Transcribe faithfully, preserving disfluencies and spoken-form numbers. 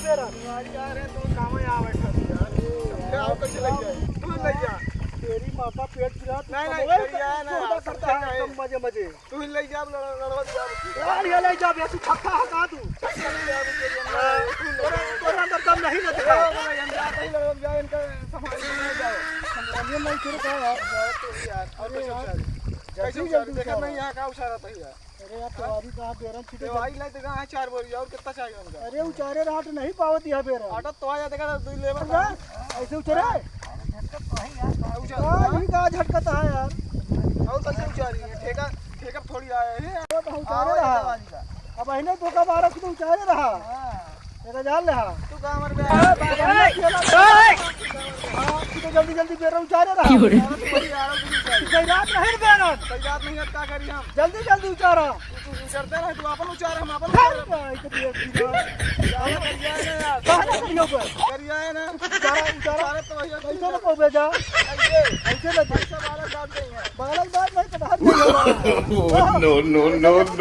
बेरा। गाड़ी आ रहे तो काम में आ बैठा तू यार। क्या आओ, कैसे लग जाए? तू ले जा। तेरी माँ का पेट पिरात नहीं, नहीं, मोबाइल करिया है ना, सुविधा यार, करता है, नहीं। एकदम मजे, मजे। तू ही ले जा, लड़-, लड़वा जा। यार, ये ले जा बे, तू छक्का है का तू? छक्का नहीं यार, तू ले जा। तोरे, तोरे अंदर दम नहीं ना दिखा। ए, बोला, हम जाते ही लड़वा जा, इनका संभाल के ले जाओ। हम ये नहीं करे का यार? यार, तू ही यार, और अरे कैसे यार, उछाल? जल्दी, कैसे उछाल? जल्दी देखा उछाल। नहीं यहाँ का उछाल आता है यार। अरे यार, हाँ? तुम्हारी कहाँ बेरन छिटे तेवारी जब लाए तो कहाँ है चार बोरी, और कितना चाहिए हमका? अरे, उचारे रहा तो नहीं पावत यहाँ बेरन। आटा तो आ जाते का, तू लेबर अरे, का। ऐसे उचारे? हाँ, उचारे। हाँ, ये कहाँ झटकता है यार? और कैसे उचारी है? ठेका, ठेका थोड़ी आए हैं। वो तो उचारे आओ, रहा। ये वाली का। अब अहिने धोखा मारा कि तो उचारे रहा। हाँ। तेरा जान ले, हाँ। तू कहाँ मर गया? हाँ, तू तो जल्दी जल्दी बेरा उचारे रहा। क्यों रे? तू कोई यार, तू उचार। कोई रात नहीं बेरा। कोई रात नहीं है, क्या करी हम? जल्दी जल्दी उचारा। तू, तू उचारते रहे, तू अपन उचार, हम अपन उचार। नहीं, तो ये भी ना। ज्यादा करिया है ना यार। कहाँ ना करियो पर? करिया है ना। उचारा, उचारा। उचारा तो वही है। कैसे ना पावे जा? ऐसे। ऐसे ना दे। ऐसा बालक बात नहीं है। बालक बात नहीं, तो बाहर नहीं होगा। No, no, no, no।